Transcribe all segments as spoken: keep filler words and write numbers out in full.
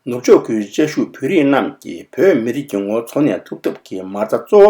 ནུབ་ཕྱོགས་ཁུལ་བཅའ་བཞུགས་བོད་རིགས་རྣམས་ཀྱིས་བོད་མི་རིགས་ཀྱི་ངོ་བོ་འཚོ་གནས་ཐུབ་ཐབས་ཀྱི་མ་རྩ་གཙོ་བོ་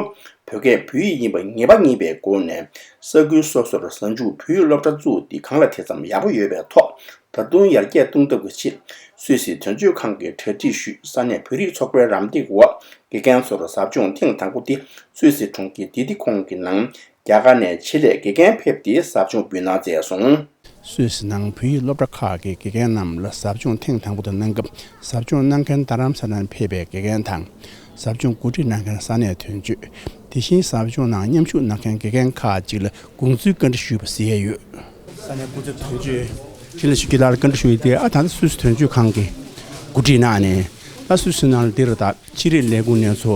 བོད་སྐད་བོད་ཡིག་ཡིན་པ་ངེས་པ་རྙེད་པའི་སྒོ་ནས། ས་ཁུལ་སོ་སོར་གཟའ་མཇུག་བོད་ཡིག་སློབ་གྲྭ་བཙུགས་ཏེ་གང་ལ་དེ་ཙམ་ཡག་པོ་ཡོད་པའི་ཐོག་ད་དུང་ཡར་རྒྱས་གཏོང་ཐབས་ཀྱི་ཆེད། སུད་སི་དོན་གཅོད་ཁང་གིས་གྲ་སྒྲིག་ཞུས། ས་གནས་བོད་རིགས་ཚོགས་པའི་རམ་འདེགས་འོག་དགེ་རྒན་ཚོར་ཟབ་སྦྱོང་ཐེངས་དང་པོ་དེ་སུད་སི་གྲོང་ཁྱེར་དི་དི་ཁོང་གི་ནང་རྒྱ་གར་ནས་ཆེད་ལས་དགེ་རྒན་ཕེབས་ཏེ་ཟབ་སྦྱོང་འབུལ་གནང་མཛད་སོང་། སུད་སི་ནང་བོད་ཡིག་སློབ་གྲྭ་ཁག་གི་དགེ་རྒན་རྣམས་ལ་ཟབ་སྦྱོང་ཐེངས་དང་པོ་དེ་གནང་སྐབས། ཟབ་སྦྱོང་གནང་མཁན་རྡ་རམ་ས་ལ་ནས་ཕེབས་པའི་དགེ་རྒན་དང་། ཟབ་སྦྱོང་གོ་སྒྲིག་གནང་མཁན་ས་གནས་དོན་གཅོད། དེ་བཞིན་ཟབ་སྦྱོང་ནང་མཉམ་ཞུགས་གནང་མཁན་དགེ་རྒན་ཁག་ཅིག་ལ་དགོངས་ཚུལ་བཀའ་འདྲི་ཞུས་པ་གཟིགས་ཡས་ཡོད། ས་གནས་སྐུ་ཚབ་དོན་གཅོད་འཕྲིན་ལས་ཆོས་སྐྱིད་ལགས་ལ་བཀའ་འདྲི་ཞུ་ཡི་དེ། ཨ་ད་ལྟ་སུད་སི་དོན་གཅོད་ཁང་གིས་གོ་སྒྲིག་གནང་ནས། ད་སུད་སི་ནང་ལ་འདིར་ད་ཕྱི་རིགས་ལས་ཁུངས་ནས་ཚོ་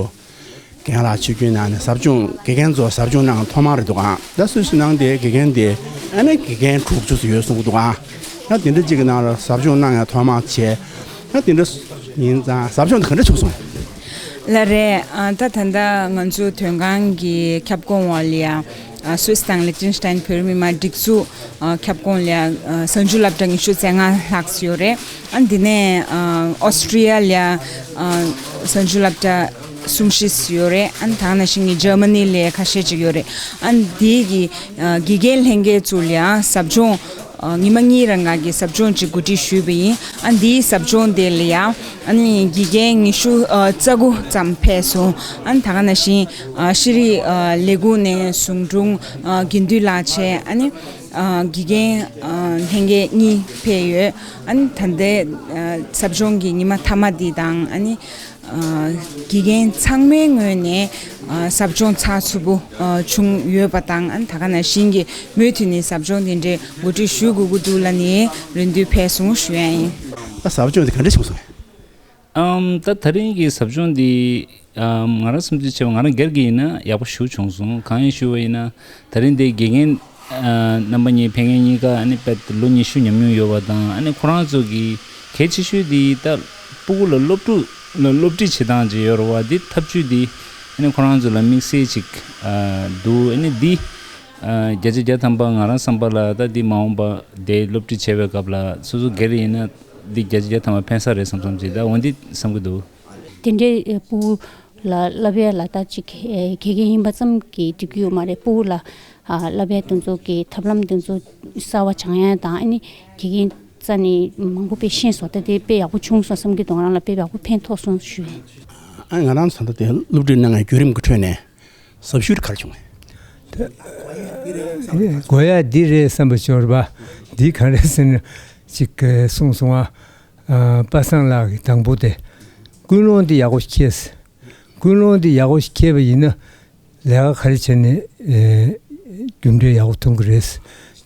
རྒན་ལགས་ཆིབས་བསྒྱུར་གནང་ནས་ཟབ་སྦྱོང་དགེ་རྒན་ཚོ་ཟབ་སྦྱོང་གནང་ཐོག་མ་རེད་འདུག་ག། ད་སུད་སི་ནང་དེ་དགེ་རྒན་དེ་ཨ་ནི་དགེ་རྒན་དྲུག་ཅུ་ཙམ་ཡོད་གསུང་གི་འདུག་ག། ད་དེ་འདྲ་གཅིག་གི་ནང་ལ་ཟབ་སྦྱོང་གནང་ཡ་ཐོག་མ་བྱས། ད་དེ་འདྲ་ཡིན་ཙང་ཟབ་སྦྱོང་དེ་ག་འདྲ་བྱུང་སོང་། ལགས་རེད། ཨ་ད་ད་ལྟ་ང་ཚོ་དོན་ཁང་གི་ཁྱབ་ཁོངས་འོག་ལ་ཡ། ཨ་སུད་སི་དང་ལིག་ཏེན་ཤི་ཏན་བོད་རིགས་མི་མང་སྒྲིག་འཛུགས་ཨ་ཁྱབ་ཁོངས་ལ་ཡ་ཨ་གཟའ་མཇུག་སློབ་གྲྭ་ཉི་ཤུ་རྩ་ལྔ་ལྷག་ཙམ་ཡོད་རེད། ཨ་འདི་ནས་ཨ་ཨོ་སི་ཀྲི་ཡ་ལ་ཡ་ཨ་གཟའ་མཇུག་སློབ་གྲྭ་སུམ་བཞི་ཙམ་ཡོད་རེད། ཨ་ད་ག་ནང་བཞིན་གྱི་འཇར་མ་ནི་ལ་ཡ་ཁ་ཤས་ཅིག་ཡོད་རེད། ཨ་འདི་གི་ཨ་དགེ་རྒན་ལྷན་རྒྱས་ཚོ་ལ་ཡ་ཟབ་སྦྱོང་། ཨ་ཉི་མ་གཉིས་རང་ག་གི་ཟབ་སྦྱོང་ཅིག་གོ་སྒྲིག་ཞུས་པ་ཡིན། ཨ་འདིའི་ཟབ་སྦྱོང་དེ་ལ་ཡ་ཨ་ནི་དགེ་རྒན་ཉི་ཤུ་ཨ་རྩ་དགུ་ཙམ་ཕེབས་སོང་། ཨ་ནི་ད་ག་ནང་བཞིན་ཨ་ཤེས་རིག་ཨ་ལས་ཁུངས་ནས་ཟུང་དྲུང་ཨ་དགེ་འདུན་ལགས་བྱས། ཨ་ནི་ཨ་དགེ་རྒན་ཨ་ལྷན་རྒྱས་གཉིས་ཕེབས་ཡོད། ཨ་ནི་ད་ལྟའི་ཨ་ཟབ་སྦྱོང་གི་ཉི་མ་མཐའ་མ་འདི་དང་། ཨ་ནི། ཨ་དགེ་རྒན་ཚང་མའི་ངོས་ནས་ཨ་ཟབ་སྦྱོང་ཚགས་ཚུད་པོ་ཨ་བྱུང་ཡོད་པ་དང་། ཨ་ད་ག་ནང་བཞིན་གྱི་མུ་མཐུད་ནས་ཟབ་སྦྱོང་དེ་འདྲའི་གོ་སྒྲིག་ཞུ་དགོས་ཀྱི་འདུག་ལབ་ནས་རེ་འདུན་ཕེབས་སོང་ཞུ་ཡ་ཡིན། ད་ཟབ་སྦྱོང་དེ་ག་འདྲ་བྱུང་སོང་། ཨམ་ད་ད་རིང་གི་ཟབ་སྦྱོང་འདི་ཨམ་ང་རང་བསམ་ཚུལ་བྱས་པ། ང་རང་སྒེར་གྱི་ཡིན་ན་ཡག་པོ་ཞེ་པོ་བྱུང་སོང་། གང་ཡིན་ཞུ་བ་ཡིན་ན། ད་རིང་འདི་དགེ་རྒན་ཨ་རྣམ་པ་གཉིས་ཕེབས་མཁན་གཉིས་ཀ་ཨ་ནི་དཔེ་ལོ་ཉི་ཤུ་ཉམས་མྱོང་ཡོད་པ་དང་། ཨ་ནི་ཁོ་རང་ཚོ་གི་གལ་ཆེ་ཤོས་འདི་ད་སྤུ་གུ་ལ་སློབ་ཕྲུག་ལ་སློབ་ཁྲིད་བྱེད་སྟངས་ཅིག་ཡོད་རེད་བ། འདི་ཐབས་ཇུས་འདི་ཨ་ནི་ཁོ་རང་ཚོ་ལ་དམིགས་བསལ་ཅིག་ཨ་འདུག། ཨ་ནི་འདི་ཨ་བརྒྱ་ཆ་བརྒྱ་ཐམ་པ་ང་རང་བསམ་པ་ལ་ད་འདི་མ་འོངས་པ་དེ་སློབ་ཁྲིད་བྱེད་པའི་སྐབས་ལ་སོ་སོ་སྒེར་ཡིན་ན་འདི་བརྒྱ་ཆ་བརྒྱ་ཐམ་པ་ཕན་ས་རེད་བསམ་བསམ་ཅིག་ད་འོ་འདི་བསམ་གྱི་འདུག། དེ་འདྲའི་ཨེ་སྤུ་གུ་ལ་བསླབ་ཡས་ལ་ད་ཅིག་ཨེ་དགེ་རྒན་ཡིན་པ་ཙམ་གྱིས་འགྲིག་གི་ཡོད་མ་རེད། སྤུ་གུ་ལ་ཨ་བསླབ་ཡས་དེ་ཚོ་གི་ཐབས་ལམ་དེ་ཚོ་གསར་བ་སྦྱང་ཡས་དང་། ཨ་ནི་དགེ་རྒན་རྩ་ནས་མང་པོ་དཔེ་ཤེས་སོང་། ད་དེ་དཔེ་ཡག་པོ་བྱུང་སོང་བསམ་གྱི་འདུག། ང་རང་ལ་དཔེ་ཡག་པོ་ཕན་ཐོགས་སོང་ཞུ་ཡས། ཨ་ང་རང་ཚོ་ད་ལྟ་དེ་སློབ་ཁྲིད་གནང་བའི་བརྒྱུད་རིམ་གྱི་ཁྲོད་ནས་ཟབ་ཞུ་ག་རེ་བྱུང་། དགོས་ཡ་འདི་རེད་བསམ་པ་ཅིག་ཡོད་རེད་པ། འདི་ག་རེ་ཟེར་ན་ཅིག་གསུངས་སོང་ཨ། པ་སངས་ལགས་ཀྱིས་དང་པོ་དེ་ཀུན་སློང་འདི་ཡག་པོ་ཞིག་འཁྱེར། ཀུན་སློང་འདི་ཡག་པོ་ཞིག་འཁྱེར་བ་ཡིན་ན་ལས་ཀ་ག་རེ་བྱས་ནས་ཨེ་རྒྱུ་འབྲས་ཡག་པོ་ཐོན་གྱི་རེད།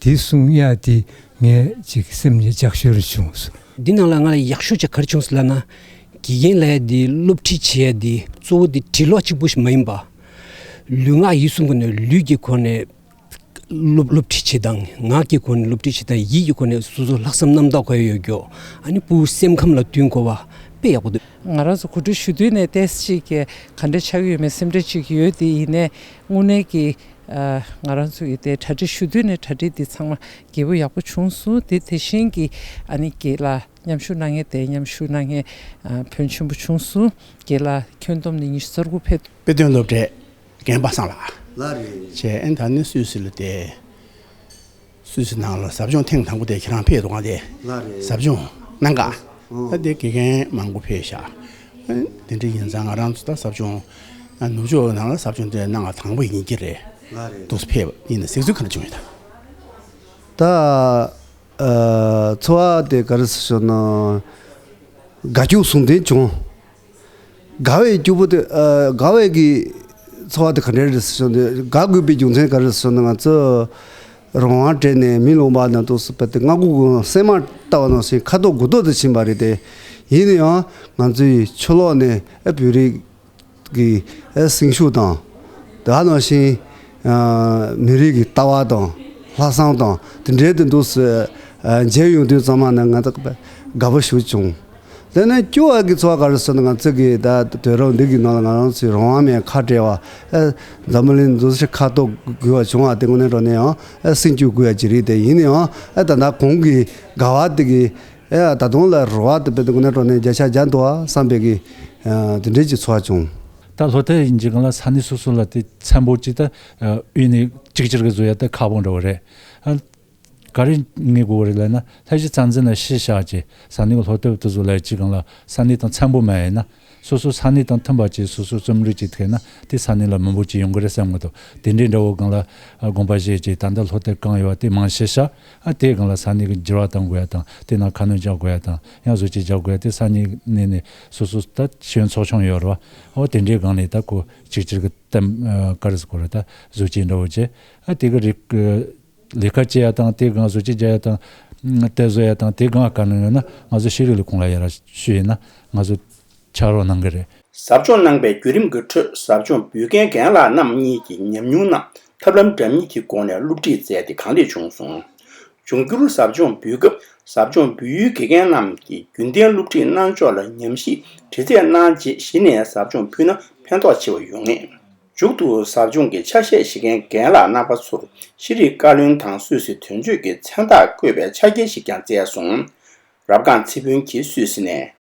འདི་གསུང་ཡ་འདི་ངས་ཅིག་སེམས་ནས་ལྗགས་ཤོར་བྱུང་སོང་། འདི་ནང་ལ་ང་ལ་ཡག་ཤོས་ཅིག་ག་རེ་བྱུང་སོང་ལབ་ན། དགེ་རྒན་ལབ་ཡ་འདི་སློབ་ཁྲིད་བྱེད་ཡ་འདི་གཙོ་བོ་འདི་འབྲི་ཀློག་གཅིག་པུ་ཞིག་མ་ཡིན་པ། ལུས་ངག་ཡིད་གསུམ་ཀུན་ནས་ལུས་ཀྱི་སྒོ་ནས་སློབ་སློབ་ཁྲིད་བྱེད་སྟངས། ངག་གི་སྒོ་ནས་སློབ་ཁྲིད་བྱེད་སྟངས། ཡིད་ཀྱི་སྒོ་ནས་སོ་སོ་ལྷག་བསམ་རྣམ་དག་དགོས་ཡ་ཡོད་རྒྱུ། ཨ་ནི་སྤུ་གུ་སེམས་ཁམས་ལ་བསྟུན་དགོས་པ་དཔེ་ཡག་པོ་འདུག། ང་རང་ཚོ་གོ་སྒྲིག་ཞུ་དུས་ནས་ཏོག་ཙམ་ཅིག་གི་ག་འདྲ་ཆགས་ཀྱི་ཡོད་མེད་སེམས་ཁྲལ་ཅིག་ཡོད་དེ། ཡིན་ནའི་དངོས་གནས་ཀྱི་ཨ་ང་རང་ཚོ་ཡི་དེ་གྲ་སྒྲིག་ཞུ་དུས་ནས་གྲ་སྒྲིག་འདི་ཚང་མ་རྒྱས་པོ་ཡག་པོ་བྱུང་སོང་། དེ་དེ་བཞིན་གྱི་ཨ་ནི་རྒན་ལགས་མཉམ་ཞུགས་གནང་མཁན་དེ་མཉམ་ཞུགས་གནང་མཁན་ཨ་ཕོན་ཆེན་པོ་བྱུང་སོང་། རྒན་ལགས་ཁྱོན་བསྡོམས་ནས་ཉི་ཤུ་རྩ་དགུ་ཕེབས། དཔེ་སྟོན་སློབ་གྲྭའི་རྒན་པ་སངས་ལགས། ལགས་རེད། བྱས་ཨན་ད་ནི་སུད་སི་ལ་བསྡད། སུད་སི་ནང་ལ་ཟབ་སྦྱོང་ཐེངས་དང་པོ་དེ་ཁྱེད་རང་ཕེབས་འདུག་ག། དེ་ལགས་རེད། ཟབ་སྦྱོང་གནང་ག། ཨོ། ད་དེ་དགེ་རྒན་མང་པོ་ཕེབས་ཤག། ཨན་དེ་འདྲ་ཡིན་ཙང་ང་རང་ཚོ་ད་ཟབ་སྦྱོང་ཨ་ནུབ་ཕྱོགས་ནང་ལ་ཟབ་སྦྱོང་དེ་གནང་བ་དང་པོ་ཡིན་གྱི་རེད། ལགས་རེད། འདུག་སེ་ཕེབས་ཡིན་ན་གཟིགས་ཚུལ་ག་འདྲ་བྱུང་ཡོད་ད། ད། ཨ། ཚོར་བ་དེ་ག་རེ་ཟེར་ཞོར་ན། དགའ་སྐྱོ་ཟུང་ལྡན་བྱུང་། དགའ་བའི་སྐྱོ་པོ་དེ། ཨ། དགའ་བའི་གི་ཚོར་བ་དེ་ག་འདྲ་རེད་ཟེར་ཞོར་ན། དགའ་དགོས་པའི་རྒྱུ་མཚན་ག་རེ་ཟེར་ཞོར་ན། ང་ཚོ་རང་དབང་སྤྲད་ནས་མི་ལུང་པ་ནང་དུ་སུ་པ་དེ་སྔ་དགུ་གུང་སྲན་མ་ལྟ་བ་ནང་བཞིན་ཁ་དོག་དགུ་ཐོག་ཏུ་ཕྱིན་པ་རེད་དེ། ཡིན་ན་ཡང་ང་ཚོའི་ཕྱི་ལོགས་ནས་ཨ་བོད་རིགས་གི་ཨ་སེམས་ཤུགས་དང་། དེ་ནང་བཞིན་ཨ་མི་རིགས་ཀྱི་ལྟ་བ་དང་ལྷག་བསམ་དང་དེ་འདྲའི་དེ་འདུག་སེ་ཨ་མཇལ་ཡོང་དུས་ཙམ་པ་ནས་ང་ཚོ་དགའ་པོ་ཞེ་པོ་བྱུང་། དེ་ནས་སྐྱོ་བ་གི་ཚོར་བ་ག་རེ་ཟེར་ན། ང་ཚོ་གི་ད་དུས་རབས་འདི་གི་ནང་ལ་ང་རང་ཚོའི་རང་དབང་མེད་ཁ་བྲལ་བ། ཨ་འཛམ་བུ་གླིང་འདུ་ཤེས་ཁ་ཐོར་དགོས་པ་བྱུང་བ་དེ་དངོས་གནས་དྲང་གནས་ཡང་ཨ་སེམས་སྐྱོ་དགོས་ཡ་ཅིག་རེད་དེ། ཡིན་ན་ཡང་ཨ་ད་ལྟ་གོང་གི་དགའ་བ་དེ་གི་ཨེ་ད་དུང་ལ་རུ་བ་དེ་བེད་དགོས་ནས་འགྲོ་ནས་བརྒྱ་ཆ་བརྒྱ་འདུག་ཨ་བསམ་པའི་གི་དེ་འདྲའི་ཅིག་ཚོར་བ་བྱུང་། ད་ལྷོ་ཐེབས་ཡིན་གྱི་གང་ལ་ས་གནས་སོ་སོ་ལ་དེ་ཚན་པོ་ཅིག་ད་དབུས་ནས་གཅིག་གྱུར་གྱི་བཟོ་ཡ་ད་ཁག་པོ་འདྲ་བོ་རེད། ཨ་ག་རེ་ངེས་དགོས་རེད་ལབ་ན། ལྷ་ཞི་རྩ་འཛིན་ལ་གཞི་བཞག་ཅིག་ས་གནས་ཀྱི་ལྷོ་ཐེབས་དེ་ཚོ་ལ་ཅིག་གང་ལ་ས་གནས་དང་འཚམ་པོ་མ་ཡིན་ན། སོ་སོ་ས་གནས་དང་མཐུན་པ་ཅིག་སོ་སོ་རྩོམ་རིག་ཅིག་ཐེག་ན་དེ་ས་གནས་ལ་མི་འབོར་ཅིག་ཡོང་གི་རེད་བསམ་གི་འདུག་དེ་འདྲའི་འདྲ་བོ་གང་ལ་དགོངས་པ་བཞེས་ཅིག་ད་ལྟ་ལྷོ་ཐེབས་གང་ཡོད་པ་དེ་མང་ཆེ་ཤ་ཨ་དེ་གང་ལ་ས་གནས་ཀྱི་འགྱུར་བ་གཏང་དགོས་ཡ་དང་དེ་ནང་ཁ་སྣོན་རྒྱག་དགོས་ཡ་དང་ཡང་བཟོ་བཅོས་རྒྱག་དགོས་ཡ་དེ་ས་གནས་ནས་ནས་སོ་སོ་ད་ཤེས་ཡོན་ཚོགས་ཆུང་ཡོད་རེད་བ། ཨོ་དེ་འདྲའི་སྒང་ནས་ད་ཁོ་གཅིག་གྱུར་གྱི་གཏམ་ཨ་ག་རེ་ཟེར་དགོས་རེད། ད་བཟོ་བཅོས་འདྲ་བོ་བྱས་ཨ་དེ་གི་རིགས་ལས་ཀ་བྱེད་ཡ་དང་དེ་སྒང་བཟོ་བཅོས་རྒྱག་ཡ་དང་གཏེར་བཟོ་ཡ་དང་དེ་སྒང་ག་ནང་ཡོད་ན་ང་ཚོ་ཤེས་རིག་ལས་ཁུངས་ལ་ཡར་ཞུས་ཡིན་ན་ང་ཚོ་ཕྱག་རོགས་གནང་གི་རེད། ཟབ་སྦྱོང་གནང་པའི་བརྒྱུད་རིམ་གྱི་ཁྲོད་ཟབ་སྦྱོང་འབུལ་མཁན་རྒན་ལགས་རྣམ་གཉིས་ཀྱི་ཉམས་མྱོང་རྣམས་ཐབས་ལམ་འདྲ་མིན་གྱི་སྒོ་ནས་སློབ་ཁྲིད་མཛད་དེ་གང་ལེགས་བྱུང་སོང་། འབྱུང་འགྱུར་ཟབ་སྦྱོང་འབུལ་སྐབས་ཟབ་སྦྱོང་འབུལ་ཡུལ་དགེ་རྒན་རྣམས་ཀྱིས་རྒྱུན་ལྡན་སློབ་ཁྲིད་གནང་ཕྱོགས་ལ་ཉམས་ཞིབ་དྲི་རྩད་གནང་རྗེས་གཞི་ནས་ཟབ་སྦྱོང་ཕུལ་ན་ཕན་ཐོགས་ཆེ་བ་ཡོང་ངེས། མཇུག་ཏུ་ཟབ་སྦྱོང་གི་ཆ་ཤས་བཞེས་མཁན་རྒན་ལགས་རྣམ་པ་ཚོར་ཤེས་རིག་བཀའ་བློན་དང་སུད་སི་དོན་གཅོད་ཀྱི་མཚན་རྟགས་བཀོད་པའི་ཕྱག་འཁྱེར་ཞིག་ཀྱང་བསྩལ་སོང་། རབ་སྒང་ཚེ་ཕུན་གྱིས་སུད་སི་ནས།